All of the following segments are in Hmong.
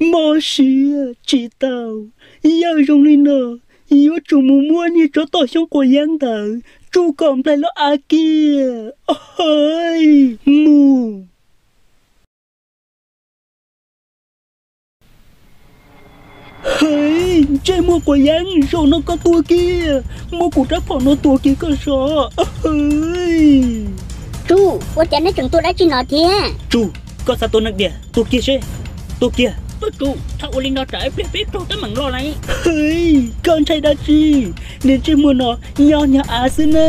Mob siab tsis tau, yawg zoo li no, yuav tsum mus muab niag tsov tom xyoob quav yeeb ntawd tsuj kom nplaig loj av kiag. Mus. Hej, ntsej muag quav yeeb, zaum no koj tuag kiag, muab kuv rab phom no tuag kiag koj sov. Tsuj, ua cas neb tseem tuaj dab tsi no thiab? Tsuj, koj xav tua neeg diam, tuag kiag seb, tuag kiag. Tsuj, txhob ua li no tsam ib pliag peb raug teeb meem loj lawm. Hej, koj ntshai dab tsi, niag ntsej muag no nyob nyog av xwb na.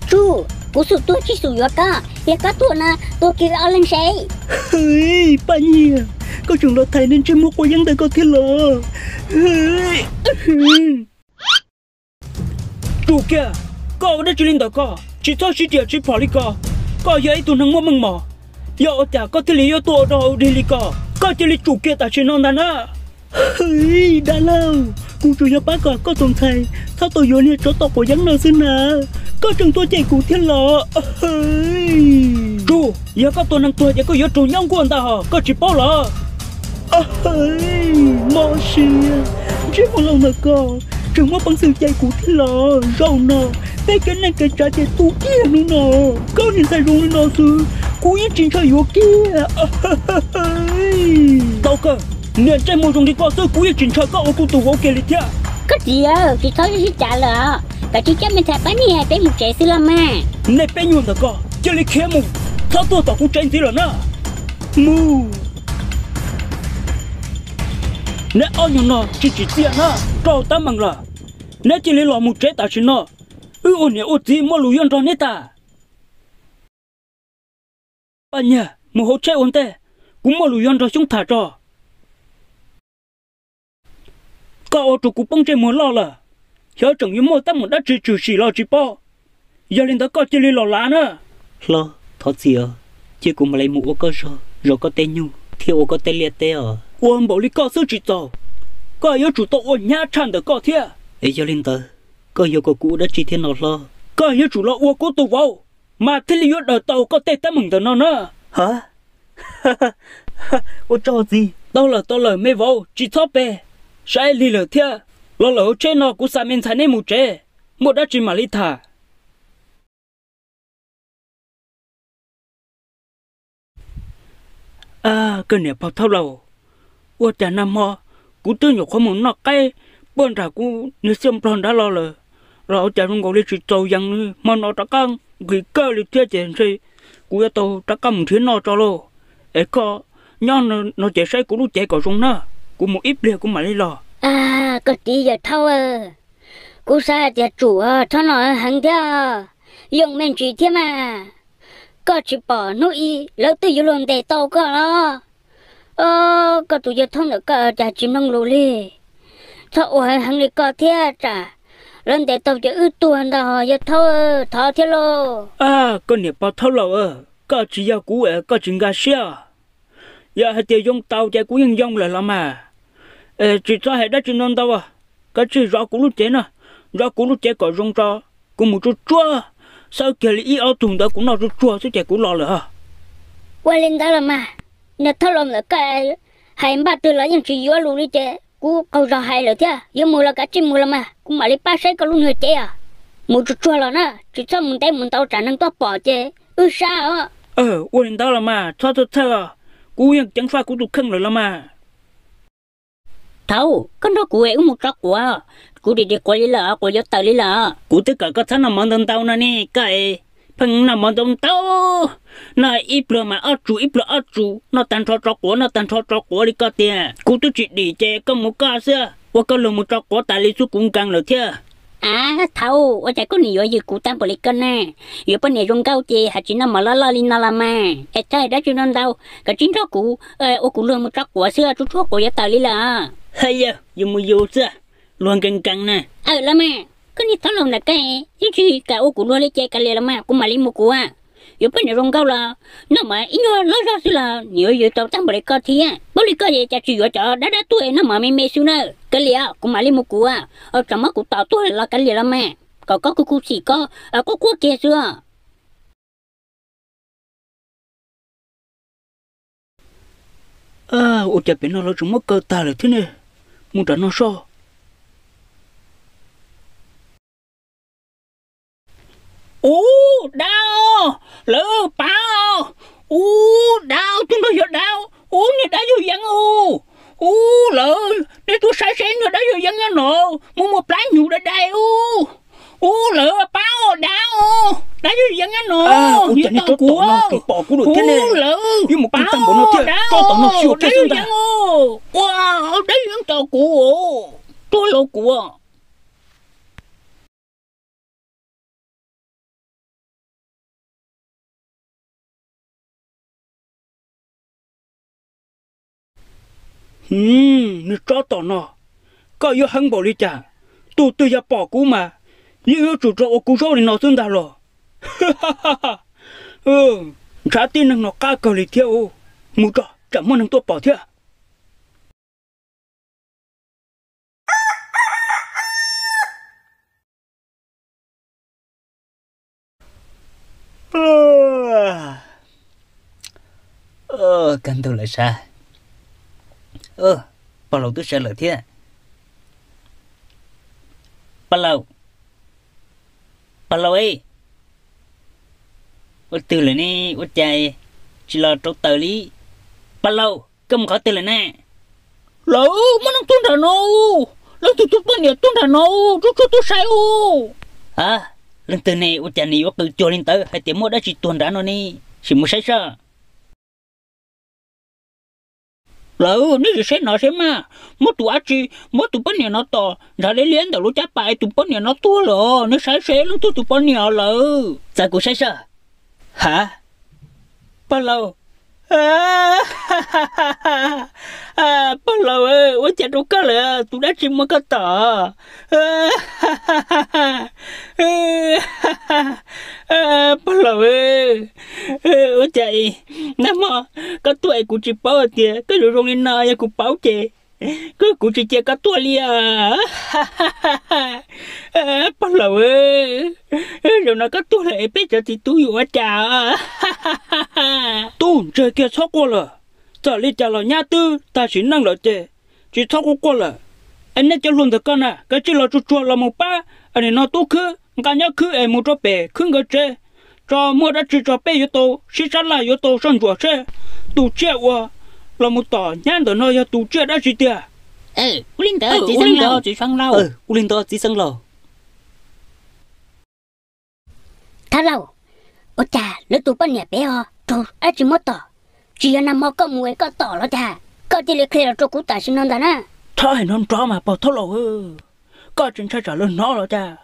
Tsuj, kuv xum tuag tsis xum yuav koj, yog koj tuag no tuag kiag ob leeg seb. Hej, Paj Nyiag, koj tseem los thaiv niag ntsej muag quav yeeb ntawd koj thiab los? Tsum kiag, koj ua dab tsi li ntawd koj? Tsis txhob sib riam sib phom li ko. Koj yog ib tug neeg muaj meej mom, yog ua cas koj thiaj li yuav tuaj ua dog ua dig li ko? Koj cia li tsum kiag tam sim no ntag na. Hej, dab laug, kuv tsuas yog pab kom koj tus ntxhais txhob tau yuav niag tsov tom quav yeeb no xwb na. Koj tseem tuaj cem kuv thiab los? Tsuj, yog koj tua neeg tuag ces koj yuav raug nyob nkuaj ntag hos, koj tsis paub los? Mob siab, ntsej muag laus ntawm koj tseem muaj peev xwm cem kuv thiab los? Zaum no peb kev neej kev tsav ces tu kiag hnub no. Koj niag ntxhais zoo li no xwb, kuv yeej tsis ntshaw yuav kiag. Tau kawg, niag ntsej muag zoo li koj xwb kuv yeej tsis ntshaw koj ua kuv tus vauv kiag li thiab. Koj txiv, tsis txhob sib cav lawm, kav tsij coj me ntxhais Paj Nyiag peb mus tsev xwb los mas. Nej peb nyuag ntawm koj cia li khiav mus, txhob tuaj tom kuv tsev ntxiv lawm na. Mus. Neb ob nyuag no tsis tsim txiaj na, raug teeb meem lawm. Neb cia li los mus tsev tam sim no, wb ua niam ua txiv muaj lus yuav nrog neb tham. Paj Nyiag, mus hauv tsheb ua ntej, kuv muaj lus yuav nrog Xyoob tham tso. Koj ua rau kuv poob ntsej muag loj lawm, xyov tseem yuav muaj teeb meem dab tsi tshwm sim los tsis paub. Yog li ntawd koj cia li los lav na. Hlob, thov txim os, cia kuv mam li mus ua koj zog zov koj tej nyuj thiab ua koj tej liaj teb os. Ua npaum li koj xwb tsis txaus, koj yuav tsum tau ua hnyav tshaj ntawm koj thiab. Es yog li ntawd, koj yuav kom kuv ua dab tsi thiab no hlob? Koj yuav tsum los ua kuv tus vauv, mas thiaj li yuav daws tau koj tej teeb meem ntawm no na. Ha, ua tsaug txiv. Tau lawm tau lawm me vauv, tsis txhob pe, saib lig lawm thiab. Los lawm hauv tsheb no kuv xa me ntxhais neb mus tsev, muaj dab tsi mam li tham. Ab, koj niam pog thaub laus, ua cas nag hmo kuv twb nyuam qhuav mus noj qaib puag nram kuv niag xiaj nplog nrad los lawm, los ua cas zoo nkaus li tsis txaus yees li, hmo no rov qab nqhis kawg li thiab ces ntshe kuv yuav tau rov qab mus nrhiav noj tso lauj. Es koj nyob no ces saib kuv lub cev kom zoo na, kuv mus ib pliag kuv mam li los. Koj txiv yawg thaub, kuv xav hais tias tsum txhob noj heev thiab, yoo me ntsis thiab mas. Koj tsis pom hnub ib lawv twb yuav luag ntes tau koj los? Koj tus yawg thaub ntawm koj cas tsis mloog lus li. Txhob ua heev heev li koj thiab tsam lawv ntes tau ces wb tuag ntag yawg thaub, thov thiab lauj. Koj niam pog thaub laus, koj tsis yog kuv es koj tsis nkag siab. Yog hais tias yoo tau ces kuv yeej yoo lawm los mas. Tsis txhob hais dab tsi ntau ntau, kav tsij zov kuv lub cev na, zov kuv lub cev kom zoo tso. Kuv mus tsuag tsuag, xawb kiag li ib ob tug ntawd kuv noj tsuag tsuag xwb ces kuv los lawm. Ua li ntawd los mas, niag thaub laus ntawm koj hais npaj twg los yeej tsis yuav lus li ces kuv qaug zog hais lawm thiab. Yuav mus los kav tsij mus los mas, kuv mam li pab saib koj lub niag cev os. Mus tsuag tsuag los na, tsis txhob mus ntev mus ntau tsam neeg tuaj pom ces wb sab os. Ua li ntawd los mas txhob txhawj txhawj os, kuv yeej ceev faj kuv tus kheej lawm los mas. Thaub, koj nrog kuv es wb mus tso quav, kuv dim dim quav li lawm, quav yuav tawm li lawm. Kuv twb kom koj txhob noj mov ntau ntau no ne, koj es pheej noj mov ntau ntau, noj ib pluag mas ob tsum ib pluag ob tsum, noj tag nrho tso quav, noj tag nrho tso quav li koj tiag. Kuv twb tsis dim ces koj mus koj xwb, ua koj luag mus tso quav tas li xwb kuv nkees lawm thiab. Ab Thaub, ua cas koj nim yuav yws kuv tag npaum li koj ne? Yuav poj niam zoo nkauj ces hais tsis noj mov loj loj li no los mas. Es txhob hais dab tsi ntau ntau, koj tsis nrog kuv, ua kuv luag mus tso quav xwb, tsuag tsuag quav yuav tawm li lawm. Hej yawg, yus mus yus xwb, luag nkees nkees na. Aws los mas, koj niag thaub laus ntawm koj, yeej tsis kam ua kuv luag li ces kav liam los mas, kuv mam li mus kuv. Yuav poj niam zoo nkauj los noj mov ib nyuag loj zog xwb los nim yuav yws tau tag npaum li koj thiab. Paub li koj ces cas tsis yuav cov dab dab tuaj noj mov me me xwb na. Kav liam, kuv mam li mus kuv. Tsam muab kuv tom tuag los kav liam los mas, kom koj khuv khuv xim koj quaj quaj kiag xwb. Ua cas pem no lawv tseem muab kaw tag lawm thiab ne? Mus nram no soj. Ub, dab, lawv pab. Ub, dab, tus no yog dab. Ub, niag dab yawg yeeb ub. Ub, lawv, nej tuaj saib seb niag dab yawg yeeb nyob no, muaj muaj plab hnyuv dai dai ub. Ub, lawv pab os dab, dab yawg yeeb nyob no, ua cas nej tsob tom no tseem pom kuv lawm thiab ne? Lawv, mus pab tag npaum no thiab, tsob tom no xyuas kiag xwb ntag. Ua, dab yawg yeeb tom kuv, tuaj los kuv. Niag tsob tom no, koj yuav heev npaum li cas? Tus twg yog pom kuv mas yeej yuav tsum rau ua kuv zaub li no xwb ntag los. Ntshav tib neeg no qab kawg li thiab ub. Mus tso, tsam muaj neeg tuaj pom thiab. Kaj ntug lawm sav. Pog laus twb sawv lawm thiab. Pog laus, pog laus, ua twg lawm ne? Ua cas tsis los rauv taws li? Pog laus, koj mus qhov twg lawm ne? Lawv muaj neeg tuaj nram no, leej twg tus poj niam tuaj nram no, tsuag tsuag tuaj saib ub. A, leej twg ne? Ua cas nws yuav qw cuag li ntawd hais tias muaj dab tsi tuag nrad no ne? Sim mus saib seb. Lawv, nej sim saib no seb mas, muab tus dab tsi, muab tus poj niam no tom ntshav liab liab ntawm lub caj pas es tus poj niam no tuag lawm os. Nej saib seb leej twg tus poj niam lawv. Txav kuv saib seb. Ha, pog laus, pog laus, ua cas rau koj lawm, tus dab tsi muab koj tom? Pog laus, ua cas nag hmo koj tuaj es kuv tsis paub hais tias koj yuav zoo li no, yog kuv paub ces kuv tsis cia koj tuaj li os. Pog laus, zaum no koj tuag lawm es peb cov txiv tub yuav ua cas? Tub, ntseg kiag txhob quaj lawm. Txawm li cas los nyab twb tag sim neej lawm ces tsis txhob quaj quaj lawm. Es nej cov hluas ntawm koj na, kav tsij los tsuag tsuag los mus pab nim no tub khwb nqa nyob khwb es mus rau pem khwb nkawd tsev, tso muaj dab tsi tso peb yuav tau sib sab laj yuav tau soj ntsuam seb tus tsiaj uas los mus tom nyab ntawm no yog tus tsiaj dab tsi tiag. Ua li ntawd txiv xeev laus. Thab laus, ua cas lawv tus poj niam pem ho raug dab tsi muab tom? Tsis yog nag hmo koj mus es koj tom los cas? Koj cia li qhia los rau kuv tam sim no ntag na. Txhob hais nrov nrov mas pog thaub laus, koj tsis ntshai tsam lawv hnov los cas?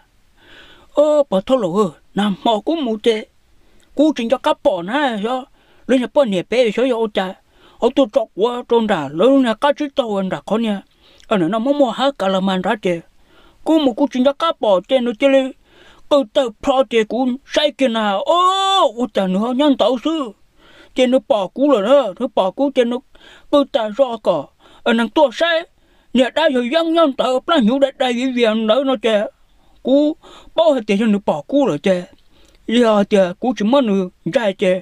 Pog thaub laus, nag hmo kuv mus ces kuv tsis nco qab pom na, xyov lawv niag poj niam pem xyov yog ua cas, ho tuaj tso quav rau nram lawv niag qab tsib taug nram qhov niag, nim no muaj muaj hab ka las mas nrad ces kuv mus kuv tsis nco qab pom ces nws cia li qw tawg plho ces kuv saib kiag na, o, ua cas nws ho nyob ntawd xwb. Ces nws pom kuv lawm na, nws pom kuv ces nws qw tas zog kom neeg tuaj saib niag dab yawg yeeb nyob ntawd plab hnyuv dai dai viv vias ntawd no ces kuv paub hais tias yog nws pom kuv lawm ces yog hais tias kuv tsis muab nws ntsaig ces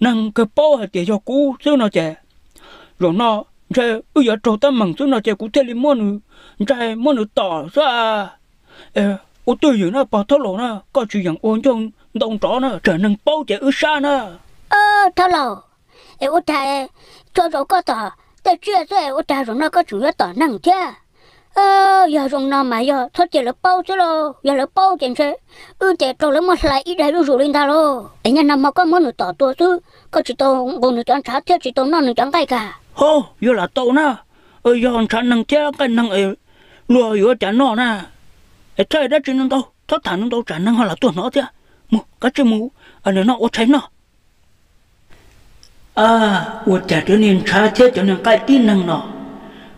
neeg kawg paub hais tias yog kuv xwb no ces zaum no ntshe wb yuav raug teeb meem xwb no ces kuv thiaj li muab nws ntsaig muab nws tom xwb. Ua twj ywm na pog thaub laus na, koj tsis yeem ua ncauj ntau nrov na, tsam neeg paub ces wb sab na. Thaub laus, es ua cas txhua zaus koj tom tej tsiaj xwb es ua cas zaum no koj tseem yuav tom neeg thiab? Yog zoo no mas yog txhob cia lawv paub xwb lauj, yog lawv paub ces ntshe wb ces raug lawv muab hlais ib daig zuj zus li ntag lauj. Es nyaj nag hmo koj muab nws tom tuag xwb, koj tsis tau nqus nws cov ntshav thiab tsis tau noj nws cov nqaij kag. Ho, yuav lam tau na, yog ntshav neeg thiab nqaij neeg es luag yuav cas noj na. Es txhob dab tsi ntau ntau, txhob tham ntau ntau tsam neeg ho lam tuaj hnov thiab. Mus, kav tsij mus, nim no ua tshais noj. Ua cas cov niag ntshav thiab cov niag nqaij tib neeg no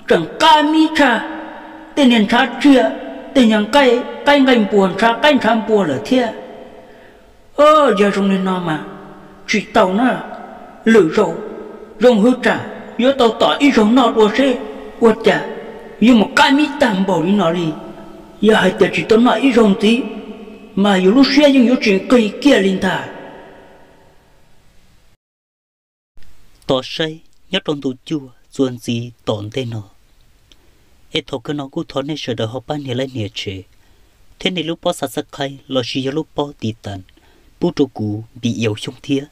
tseem qab mib tshaj tej niag ntshav tsiaj, tej niag nqaij qaib nqaij npua, ntshav qaib ntshav npua lawm thiab. Yog zoo li no mas tsis tau na, lwm zaus zoo hwv tsam yuav tau tom ib zaug noj dua seb ua cas yuav mus qab mib tag npaum li no li. Yog hais tias tsis tau noj ib zaug ntxiv mas yus lub siab yeej yuav tsis nqig kiag li ntag. Tos saib nyob rau ntu cuaj txuas ntxiv tom ntej no. Es thaum kawg no kuj thov nej sawv daws ho pab nias like nias share, thiab nej lub pob subscribe lossis yog lub pob tiv tas pub rau kuv vim yaus xyoo thiab.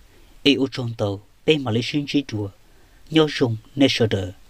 Es ua tsaug ntau, peb mam li sib ntsib dua. Nyob zoo nej sawv daws.